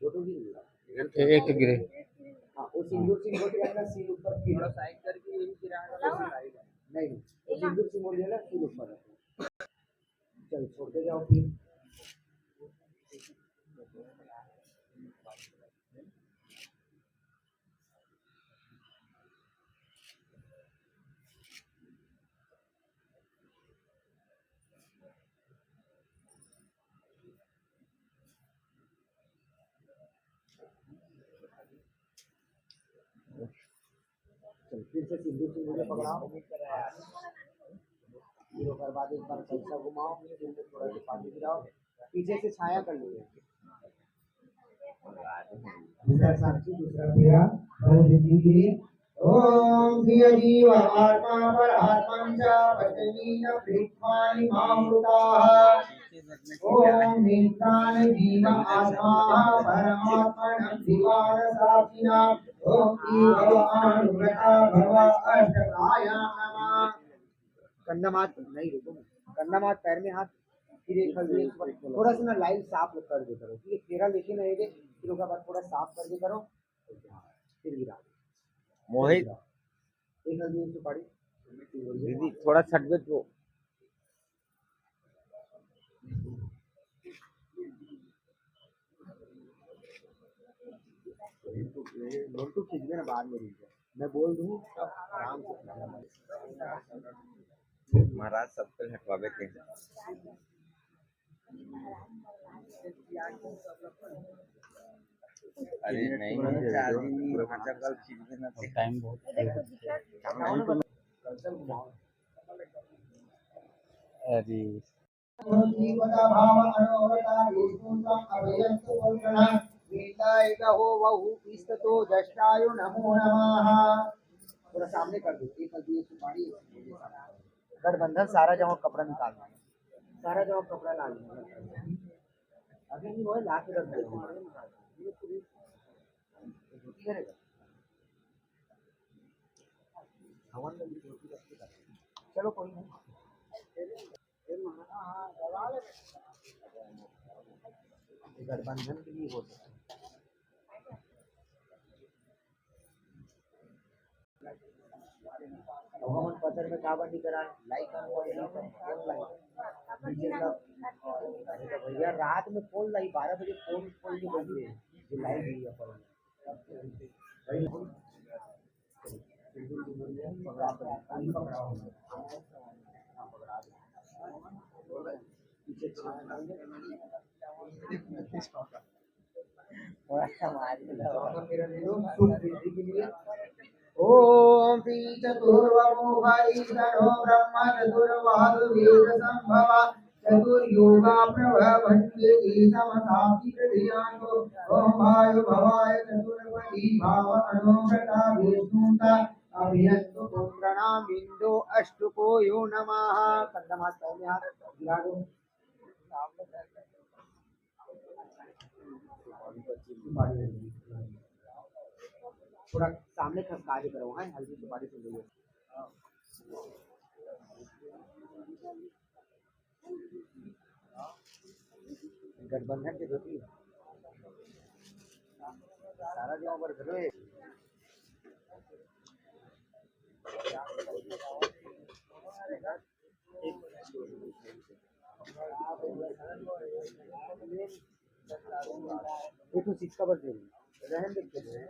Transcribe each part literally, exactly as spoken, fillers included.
दो तो गिर गया। एक तो गिरे। हाँ, वो सिंदूर सिंह बोल के अपना सील ऊपर गिरा। थोड़ा साइड करके ये भी गिरा है। नहीं, नहीं, वो सिंदूर सिंह बोल दिया ना, सील ऊपर रखो। चल, छोड़ के जाओ फिर। चल, फिर से सिंदूर सिंह मुझे पकड़ाओ। फिर ओकर बाद एक बार पैसा घुमाओ, फिर से थोड़ा सा पानी गिराओ, पीछे से छाया कर लो। दूसरा साक्षी, दूसरा फेरा, बहुत जल्दी के लिए। ओम धिय जीव आत्मा पर आत्मं च पचमीन प्रीत्वानि माहुताः। ओम नेत्राणि जीव आत्मा परमात्मन दिवान साक्षिणा। ओम की भव अनुव्रता भव अष्टकाया नमः। कंदमात नहीं, रुको, कंदमात पैर में हाथ, फिर एक हल्दी, थोड़ा सा ना लाइन साफ कर दे करो, ठीक है? फेरा लेके ना, ये फिर ओकर बाद थोड़ा साफ कर दे करो, फिर गिरा। मोहित, एक हल्दी, एक सुपारी। दीदी, थोड़ा छटबे तो। लोटू खींचबे ना बाद में, मैं बोल दूँ, आराम से। महाराज, सब पहले हटवावे के। अरे नहीं, नहीं, चार्जिंग नहीं, हाँ, कल खींचबे ना। टाइम बहुत। अरे। थोड़ा सामने कर दो, एक हल्दी, एक सुपारी। गठबंधन सारा जमा कपड़ा निकाल, सारा जमा कपड़ा ला। अभी नहीं होए, ला के रख दे। चलो कोई नहीं। गठबंधन के लिए हो सकता है। अब हमन पत्थर में काबर नहीं करा? लाइट ऑन कर, लाइट ऑन, फोन लाइट। नीचे का, अरे तो भैया, रात में फोन लाइट, बारह बजे फोन खोल के बोल रहे हैं कि लाइट नहीं है फोन। भाई, ॐ श्री चतुर्वमोहैषधो ब्रह्म चतुर्वादु वेद संभव चतुर्युगा प्रभवन्ति समसाक्षि हृदयान्तो ॐ भाय भवाय चतुर्पदी भाव अनुव्रता विष्णुता अभियंतु पुत्रणाम इंदो अष्टको यो नमः। कंधा हाथ, पैर में हाथ, गिरा दो। थोड़ा सामने खसका के करो, हाँ, हल्की सुपारी से लो। गठबंधन के धोती सारा जमा पर घलो हे। ये तो सिक्का बस दे रहे हैं। रहन दे, खेल रहे हैं।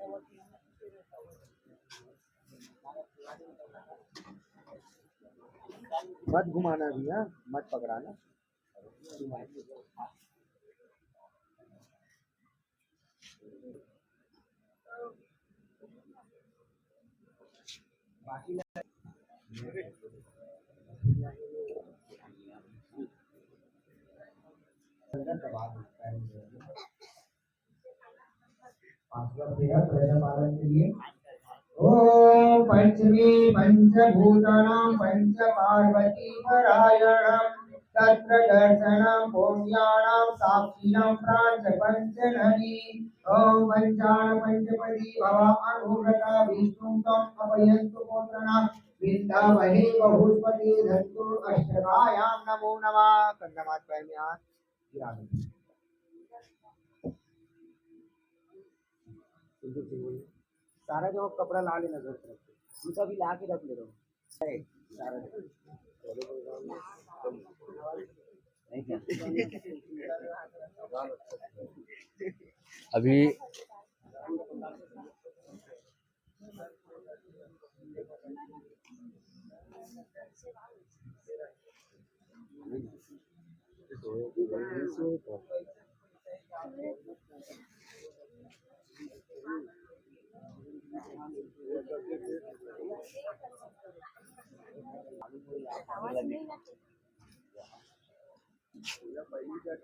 मत घुमाना भैया, मत पकड़ाना। पांचवा क्रिया प्रजा पालन के लिए। ओम पंचमी पंचभूतानां पंच पार्वती परायणं तत्र दर्शनं पुण्यानां साक्षिणं प्रांच पंचनदी। ओम पंचान पंचपदी भव अनुव्रता विष्णुं त्वं अपयंतु पुत्रना विंदा वहे बहुस्पति धंतु अष्टकायां नमो नमः। कंधा हाथ, पैर में हाथ। सारा जो कपड़ा ला लेना घर तरफ से, जूता भी ला के रख ले रहो। सारा। अभी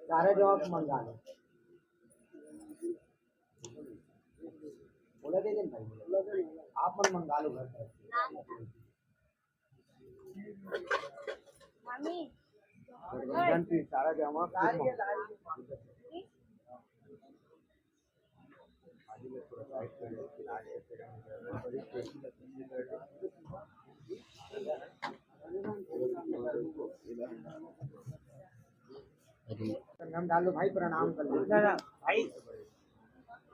सारे जवाब मंगा लो। बोला दे दे भाई, आप मन मंगा लो घर पर। मम्मी। गठबंधन फिर सारा जमा। हम डालो भाई, प्रणाम कर लो। ना, ना, भाई।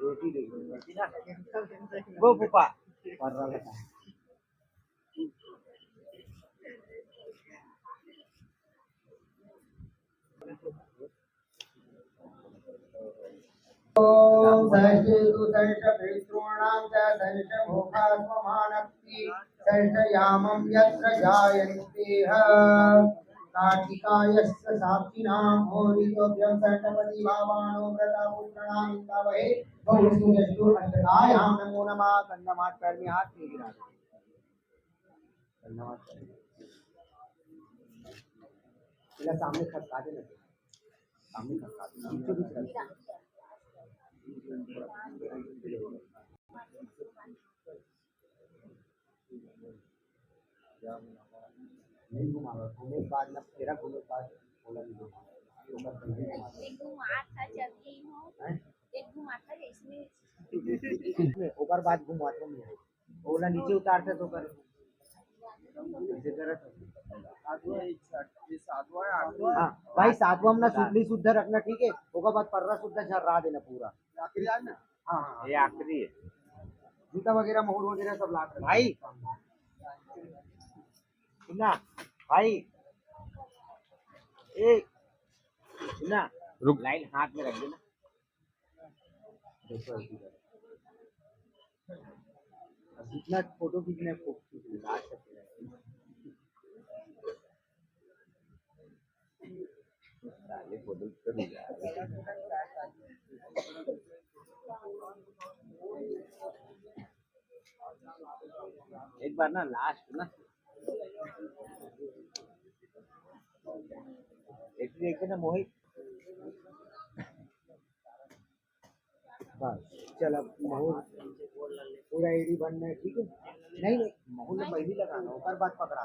रोटी दे दो। वो फूफा। ॐ षष्ठे तु षष्ठपितृणां च षष्ठभोगास्वमानप्ति षष्ठयामं यत्र जायन्तेह। कार्तिकायस्य साक्षिणां होरितोभ्यं षष्ठपदी भावानो व्रता पुत्रणां विंदा वहे बहुस्तु जष्टु अष्टकायां नमो नमः। कंधा हाथ, पैर में हाथ, फिर गिरा दो। धन्यवाद। पहले सामने खसका देना। सामने खसका देना। पीछे भी खसका। नहीं घुमावा, घूमे के बाद ना, तेरा घूमे के बाद ओला नहीं घुमावा। ओकर पहले घुमावा। एक घुमात था, चल गई हूँ। हैं? एक घुमात था, इसमें ओकर बाद घुमात हूँ मैं। ओला नीचे उतारते तो कर। ऐसे करत। ये सातवां है, आठवां है। हाँ भाई, सातवां में ना सुतली शुद्ध रखना, ठीक है? ओकर बाद पर्रा शुद्ध झर्रा देना पूरा। आखिरी आज ना। हाँ, ये आखिरी है। जूता वगैरह, मोहर वगैरह सब लात रखना। भाई सुनना, भाई, ए सुनना, रुक। लाइन हाथ में रख देना। अब जितना फोटो खींचना है, फोटो खींच लो, लास्ट तक। साले फोटो कर लिया। एक बार ना लास्ट ना एक एक ना मोहित। बस चल, अब महूर पूरा एडी बनना है, ठीक है? नहीं नहीं, महूर में पहली लगाना, ओकर बाद पकड़ा।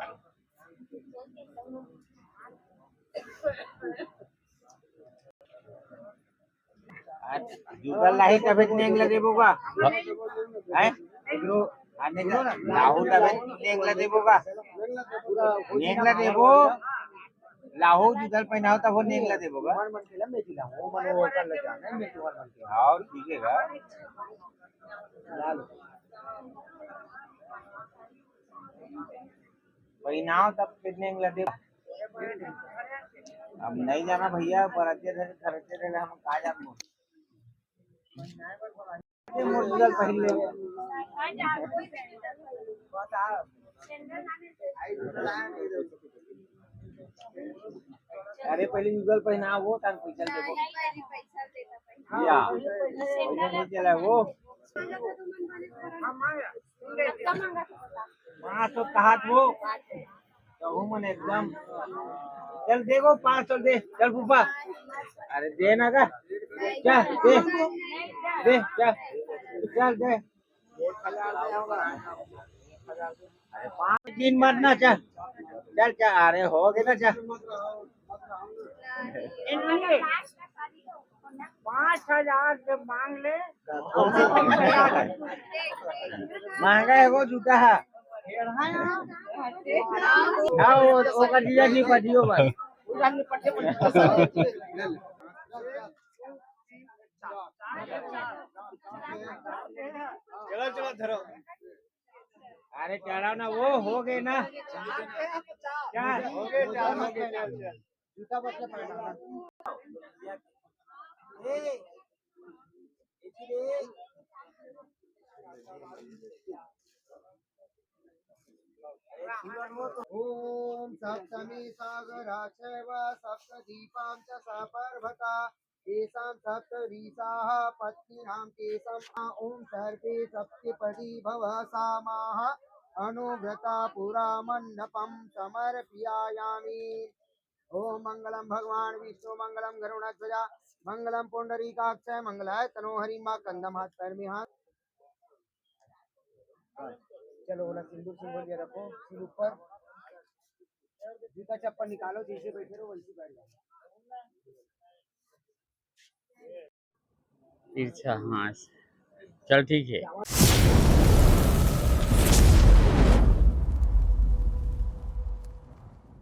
आज जुगल लाही तबे नेंग ला देबो का? हैं? आने का लाहू तबे नेंग ला देबो का? नेंग ला देबो। लाहू जुगल पहनाओ तब वो नेंग ला देबो का? मन मन के ला मैं दिला, वो मन वो कर ले जाना है, मैं तुम्हार मन के। और ठीक है का? ला लो। पहनाओ तब फिर नेंग ला देबो। अब नहीं जाना भैया, बरातिया धरे खर्चे रहे, हम का जाबो। मोर जुगल पहन ले। अरे पहले जुगल पहना, वो तन पैसा देबो। या नहीं चला वो। पाँच सौ कहा वो। तो मन एकदम। चल देखो, पाँच सौ दे, चल फूफा। अरे दे ना का। चल दे। दे चल। चल दे। अरे पाँच दिन मत ना, चल। चल चल, अरे हो गए ना, चल। पाँच हजार से मांग ले। महंगा है वो जूता है। हाँ, वो ओकर जिया जी पदियो बस। चलो चलो धरो। अरे चढ़ाओ ना, वो हो गए ना। क्या? हो गए, चल, हो गए, चल, चल। जूता बस ले पहना। ॐ सप्तमी सागरा चैव सप्त दीपां च सा पर्वता। तेषां सप्त ऋषाः पत्नीनां तेषां। ॐ सर्वे सप्तपदी भव सा माः अनुव्रता पुरा मण्डपं समर्पयामि। ॐ मङ्गलं भगवान् विष्णु मङ्गलं गरुडध्वजा मङ्गलं पुण्डरीकाक्ष मङ्गलाय तनो हरिं मा कंदम हाथ पैर में हाथ। हाँ, चलो, ओला सिंदूर सिंदूर ये रखो, सिर ऊपर। जूता चप्पल निकालो, जैसे बैठे रहो वैसे बैठ जाओ। तिरछा, हाँ। चल ठीक है।